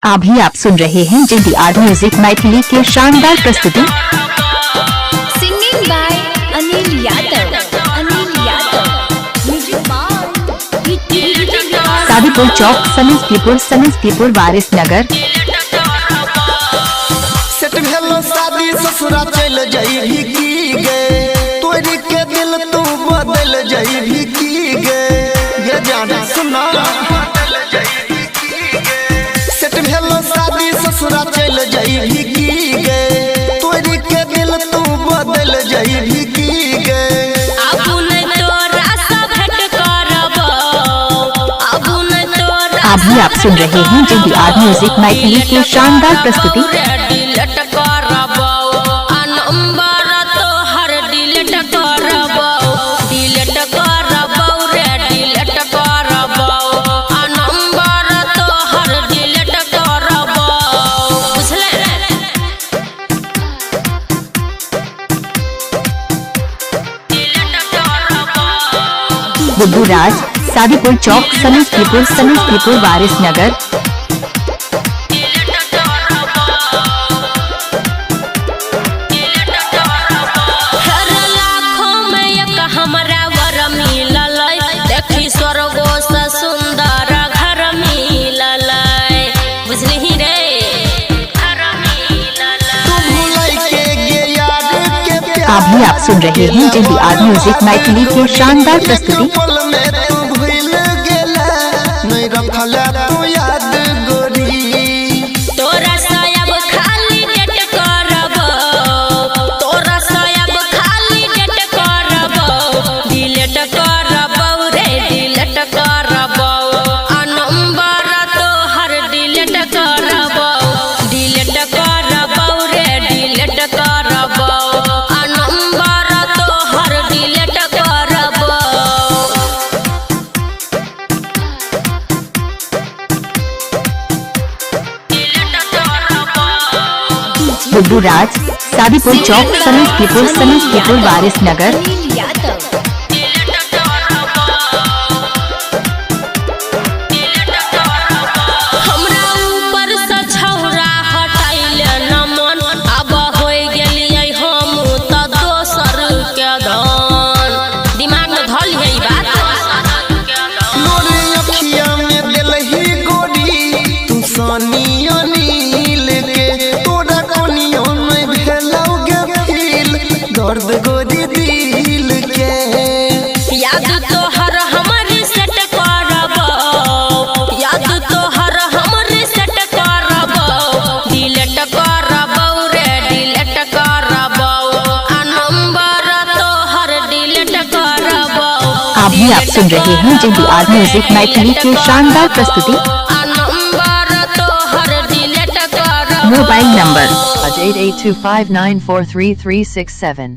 अभी आप सुन रहे हैं जेडीआर म्यूजिक मैथिली के शानदार प्रस्तुति। Singing by Anil Yadav. Anil Yadav. Music by Sadipur Chowk, Samastipur, Samastipur Warisnagar. Set भेलो शादी ससुरा चल जाई की गे, तोरी के दिल तू बदल जाई की गे, ये जान सुना। सेट भेलो शादी ससुरा चल जाई की गे, तोरी के दिल तू बदल जाई की गे। अभी आप सुन रहे हैं जेडीआर म्यूजिक मैथिली के शानदार प्रस्तुति। गुड्डू राज, सादीपुर चौक, समस्तीपुर, समस्तीपुर वारिसनगर। हमरा वर मिलल देखी स्वर्गो से सुंदर घर मिलल, बुझलही रे घर मिलल। तू भुलाई के गे यार के प्यार। अभी आप सुन रहे हैं जेडीआर म्यूजिक मैथिली के शानदार प्रस्तुति। पल में तू भूल गेला, नहीं रखला तू याद गोरी। तोरा सायब खाली डेट करबो, तोरा सायब खाली डेट करबो, डिलीट करबो रे डिलीट करबो, आ नंबर तोहर डिलीट करबो, डिलीट करबो रे डिलीट करबो, आ नंबर तोहर डिलीट करबो। गुड्डू राज, सादीपुर चौक, समस्तीपुर, समस्तीपुर वारिसनगर। अनिल यादव। हमरा ऊपर से छौरा हटैले न मन, अब होइ गेलियै हम त दोसर के धन। दिमाग में धल है ई बात। मोरे अखिया में दिलही गोरी, तू सानी अनिल के, तोरा कोनियों में भेलौ गे फील, दर्द गोरी दिल के। याद तोहर हमर सेट करबो, याद तोहर हमर सेट करबो, डिलीट करबो रे डिलीट करबो, आ नंबर तोहर डिलीट करबो। अभी आप सुन रहे हैं जेडीआर म्यूजिक मैथिली के शानदार प्रस्तुति। आ नंबर तोहर डिलीट करबो। Mobile number 8825943367.